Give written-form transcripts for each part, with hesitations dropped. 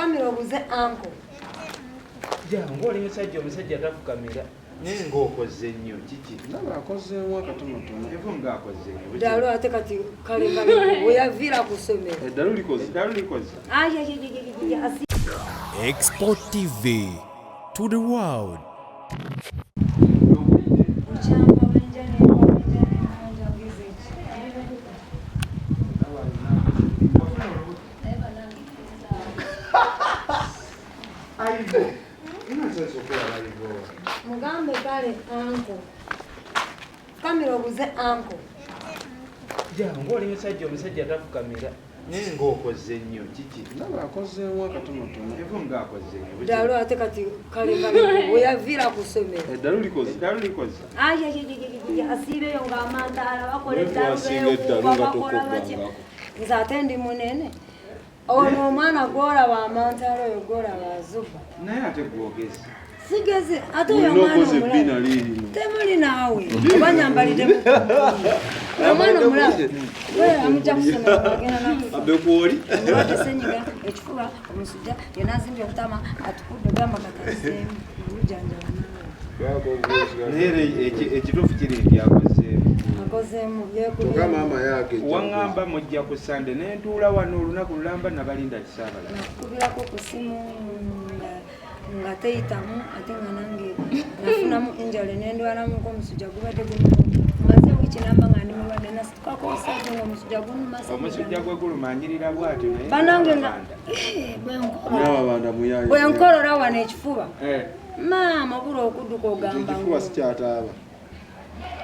Fukamira obuze anko. Jangu oli musajja, omusajja tafukamira. Naye ng'okoze nnyo kiki? Ndaba akozeemu akatonotono. Evo ng'akoze nnyo. Ddalu ate kati kale kale we yaviira ku ssomero. Eddalu likoze. Eddalu likoze. Ayayayayaya. Export TV to the world. Bukyanga wenja nenja nenja ngeze ki? Aibo. Inasobola okulaba Aibo. Mugambe kale anko. Fukamira obuze anko. Jangu oli musajja, omusajja tafukamira. Naye ng'okoze nnyo kiki? Ndaba akozeemu akatonotono. Evo ng'akoze nnyo. Ddalu ate kati kale kale we yaviira ku ssomero. Eddalu likoze. Eddalu likoze. Ayayayayaya asiibeyo ng'amantaala bakola Naye eddalu twasinga eddalu beekuuba nga bakola batya. tokobbangako. Nze ate ndi munene. Ono omwana gw'olaba amantaala oyo gw'olaba azuba. Naye ate gwogezi. Sigezi ate oyo Olina omwana okoze ebbina omulaba. liirino. Temuli naawe oba nyambalidde mu omwana omulaba we amujja kusomero agenda nakufa. Abe kwoli. Omulwadde senyiga ekifuba omusujja yena azimbye obutama atukudde gamba kataseemu omujjanjaba naawe. Naye era ekituufu kiri nti akozeemu. Akozeemu Kyokka yeekubye. maama yaagejja. Waŋŋamba mujja ku Sande ne ntuula wano olunaku lulamba nabalinda kisaabala. Nakukubirako ku ssimu nga teyitamu ate nga nange nafunamu injale nendwalamuko omusujja gubadde gunuma maze wiiki namba nga ndi mulwadde nasitukako osatu nga omusujja gunuma. Omusujja gwe guluma anyirira bw'atyo naye Banange nga Ababanda. Bwenkola N'ababanda muyaye. bwenkolora wano ekifuba Eh, maama obula okudduka ogamba Ekifuba ngo sikyataaba.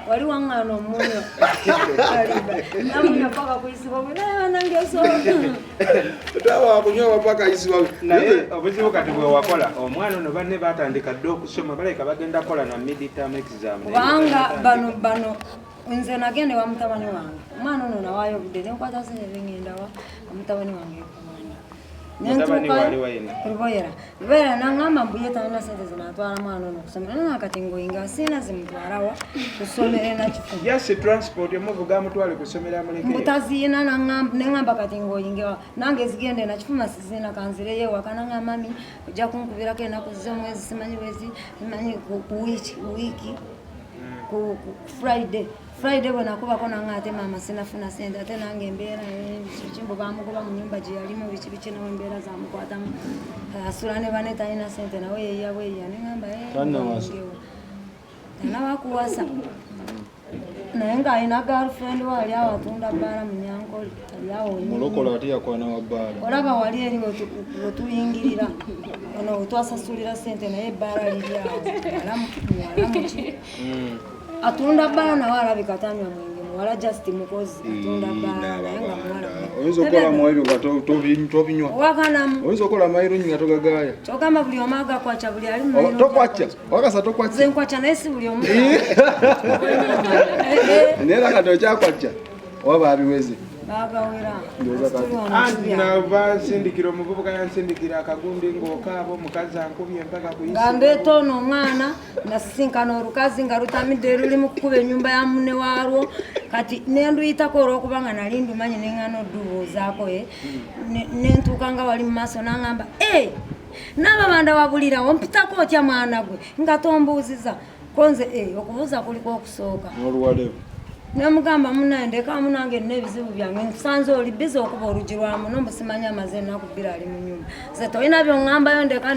Wali waŋŋaana omunywa namunywa paka kuyisibwa bwe naye banange osobola. Taaba wakunywa paka ayisibwa. Naye obuzibu kati bwe wakola omwana ono banne batandika dda okusoma, balabika bagenda kukola na mid-term exam. Naye Kubanga batandika. Bano nze nagenda ewa mutabani wange, omwana ono nawaayo obudde nenkwata sente nengendawa mutabani wange ekuwanda. Mutabani we ali wa yena? Luboyera, Luboyera naŋŋamba mbu ye talina sente zinatwala mwana ono okusomera naye kati ngoyinga siina zimutwalawa kusomera nakifuna. Just transport omuvuga amutwale kusomera amuleke. Mbutaziina neŋŋamba kati ng'oyingewa nange zigende nakifuma siziina kanzireyo ewaka naŋŋamba mami ojja kunkubirako ennaku z'omwezi simanyi bwezi simanyi ku wiiki ku Friday bwe nakubako naŋŋa ate maama sinafuna sente ate nange embeera kimbo bamugoba mu nyumba gye yalimu biki biki nawe embeera zamukwatamu asula ne bane talina sente nawe yeeya bweyiya neŋŋamba Tannawasa. tanabakuwasa naye ng'alina girlfriend we ali awo atunda bbaala mu Nyankole ali awo. Mulokola ate yakwana wa bbaala. Olaba wali eri wetuyingirira ono wetwasasulira sente naye ebbaala liri awo muwala muwala muki atunda bbaala nawe alabika tanywa mwenge muwala just mukozi atunda bbaala naye nga muwala. Oyinza okukola mayiro nga tobinywa. Owakanamu. Oyinza okukola mayiro nga togagaaya. Kyogamba buli omu agakwakya buli ali mu mayiro. Tokwacca. Wakasa Nze tokwacca. nkwakya naye si buli omu. Naye era kati okyakwacca oba baabiweze. Bagawera. Ndowooza kati. Tuli wano Anti tubya. nava nsindikira omuvubuka yansindikira akagundi ng'okaaba omukazi ankubye mpaka Nga kuyisibwa. ndeeta ono omwana nasisinkana olukazi nga lutamidde luli mu kukuba ennyumba ya munne waalwo kati nenduyitako olw'okuba nga nali ndumanyi neŋŋana oddubuuzaako ye nentuuka nga wali mu maaso naŋŋamba e naababanda wabulirawo mpitako otya mwana gwe nga tombuuziza ko nze okubuuza kuliko okusooka. N'oluwalebu. Nemugamba munaye ndekamu nange nina ebizibu byange nsanze oli biza okuba olugi lwa muno mbu simanyi amaze ennaku 2 ali mu nyumba nze tolina byoŋŋambayo ndeka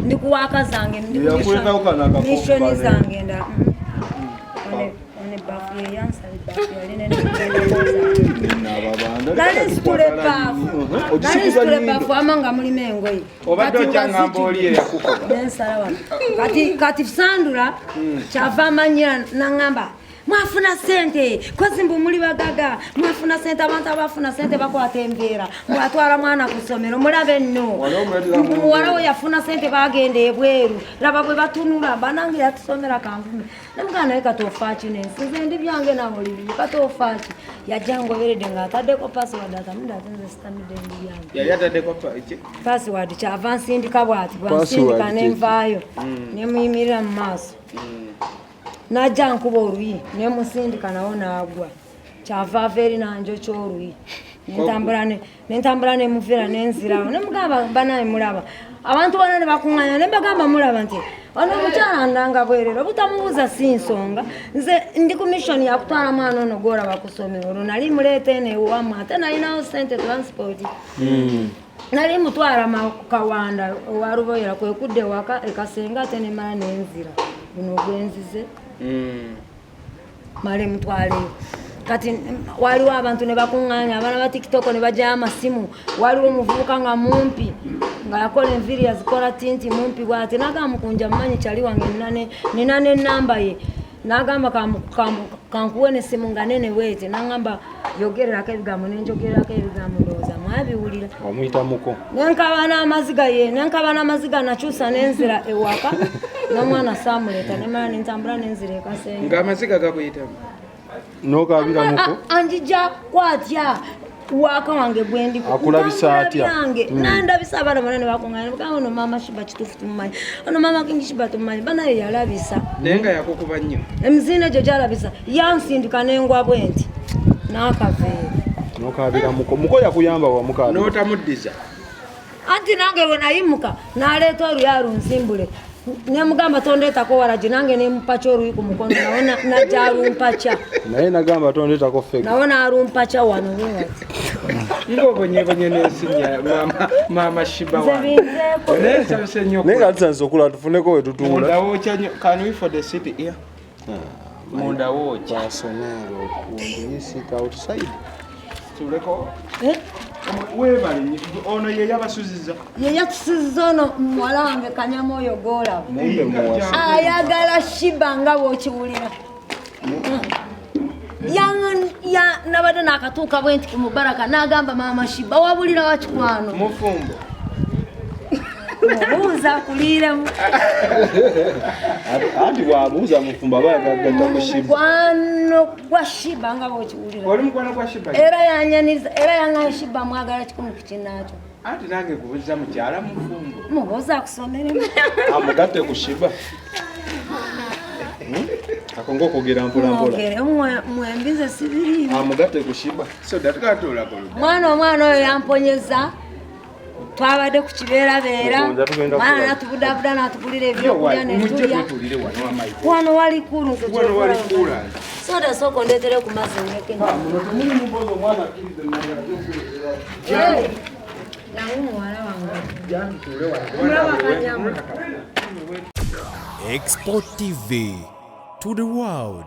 ndi kuwaaka zange ndi ku Yakulekawo kano akakopo mishoni bane. zange endala. Ono ebbafu yeyansaba ebbafu yali nene. N'ababanda. Nali nsitula ebbaafu nali nsitula ebbaafu ama nga mulimu engoye. Obadde Kati nga okyaŋŋamba oli eyakukoba. Nensala wano kati Sandula kyava amanyira naŋŋamba mwafuna sente kozi mbu muli bagaga mwafuna sente abantu abafuna sente bakwata embeera mwatwala mwana ku ssomero mulabe nno. Wali omuleetera mu Mbu muwala we yafuna sente bagenda ebweru laba bwe batunula banange yatusomera kanvume namugana naye katofaaki nensi nze ndi byange nawe oli bibi katofaaki yajja ngoberedde ng'ataddeko password atamudde ate nze sitamidde ndi byange. Yali ataddeko ki? Password kyava nsindika bwati bwansindika Password nenvaayo nemuyimirira mu maaso najja nkuba oluyi nemusindika nawo naagwa kyava ava eri nanjokya oluyi. Nentambula nemuvira nenzirawo nemugamba banaye mulaba abantu bana ne bakuŋŋaanya ne mbagamba mulaba nti ono omukyala ndanga bwerere obutamubuuza si nsonga, nze ndi ku mission yakutwala mwana ono gwolaba ku ssomero. Olwo nali muleeta eno ewammwe, ate nalinawo sente transport, nali mutwala Kawanda owa Luboyera, kwe kudda ewaka ekasenga, ate nemala nenzira guno gwenzize male mutwaleyo. Kati waliwo abantu ne bakuŋŋaanya abaana ba TikTok ne bajjayo amasimu. Waliwo omuvubuka nga mumpi, nga yakola enviiri yazikola tinti, mumpi bwati, nagamba mukunja mumanyi kyali wange, nina nenamba ye, nagamba kankuwe nesimu nga nene bwete, nagamba yogererako ebigambo, nenjogererako ebigambo, ndowooza mwabiwulira. Omuyitamuko. Nenkaba n'amaziga ye, nenkaba n'amaziga, nakyusa nenzira ewaka n'omwana saamuleeta, nemala nentambula nenzira ekasenga. Ng'amaziga gakuyitamu? Nokabiramuko. Anjija kwatya waka wange gwendiko. Akulabisa atya? Byange nandabisa abaana bonna ne bakuŋŋaana, bagamba ono maama Shiba kituufu tumumanyi, ono maama King Shiba tumumanyi, banaye yalabisa. Naye nga yakukuba nnyo? Emiziina egyo gyalabisa, yansindika nengwa bwe nti n'akaveera. Nokabiramuko, muko yakuyamba wamukabira? N'otamuddiza? Anti nange bwe nayimuka n'aleeta oluyi alunzimbule, nemugamba tondeetako waragi, nange nemupaca oluyi ku mukono, nawe najja alumpaca. Naye nagamba tondeetako fege. Nawe n'alumpaca wano bwewati. Ng'obonyebonye n'ensinya maama Shiba Nze wange. binzeeko. Naye nsanyuse nnyo. Naye nga tusanise okulaba tufuneko we tutuula. Munda wookya nnyo. Can we for the city here? Munda wookya. Personnel, we sit outside. Tuleko. Eh? Weebale nnyo. Ono ye yabasuziza? Ye yatusiza ono muwala wange Kanyama oyo gwolaba. Mumbe muwasa. Ayagala Shiba nga bw'okiwulira. Nabadde nakatuuka bwe nti ku mubaraka, n'agamba maama Shiba wabulira wakikwano. Mufumbo? Mubuuza akuliiremu. Anti bwabuuza mufumbo aba yagagatta ku Shiba. Mukwano gwa Shiba nga bw'okiwulira. Oli mukwano gwa Shiba? Era yanyaniriza, era yaŋŋamba Shiba mwagala kikumi ku kinnaakyo. Anti nange kubuuza mukyala mufumbo. Mubuuza akusomeremu. Amugatte ku Shiba. Ako ngaokwogera mpolampola. Mwogere mwembi nze sibiriimu. Amugatte ku Shiba. So datukatuula ku ludda. Mwana omwana oyo yamponyeza, twabadde ku kibeerabeera. Mukunja tugenda Mwana kulaba. natubudaabuda natugulira Yo, ebyokulya mujje netulya. twetuulire wano amayi. Wano wali kulu nze. Wano wali kuula. Soda sooka ondeetere ku mazzi ndeke. Muno temuli mubozi, omwana akkiriza. Nange muwala wange. Jantutuule wano. Omulaba Kanyama. Export TV to the world.